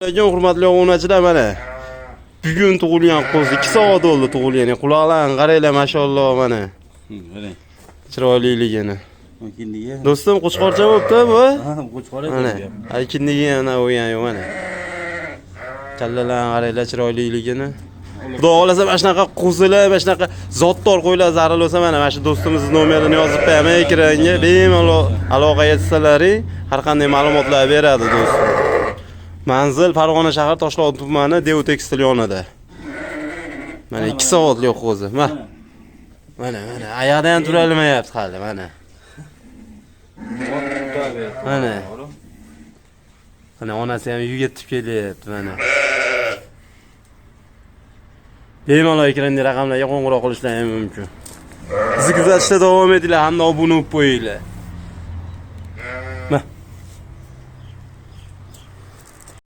Alaykum, hurmatli obunachilar, mana bugun tug'ilgan qo'zi, 2 soat bo'ldi tug'ilgani. Quloqlarini qaranglar, mashalloh, mana Qarang. chiroyliligini. Kindigi. Do'stim, qo'chqorcha bo'libdi bu. Ha, qo'chqor Mana, ekan. ay, kindigi yana bo'lgan yo'q, mana. Kallalarni qaranglar chiroyliligini. Xudo xohlasa, mana shunaqa qo'zilar, mana shunaqa zotdor qo'ylar zaril bo'lsa, mana shu do'stimizni nomerini yozib qo'yaman ekranga. Bemalol aloqaga chiqsalaring, har qanday ma'lumotlar beradi do'stim. Manzil: Farg'ona shahar, Toshloq tumani, Dev Tekstil yonida. Mana 2 soatlik qo'zi. Mana. Mana, mana oyoqda ham tura olmayapti hali, mana. Mana. Mana onasi ham yugurtib kelyapti, mana. Bemalol ekrandagi raqamlarga qo'ng'iroq qilishlari ham mumkin. Bizni kuzatishda davom etinglar hamda obuna bo'lib qo'yinglar.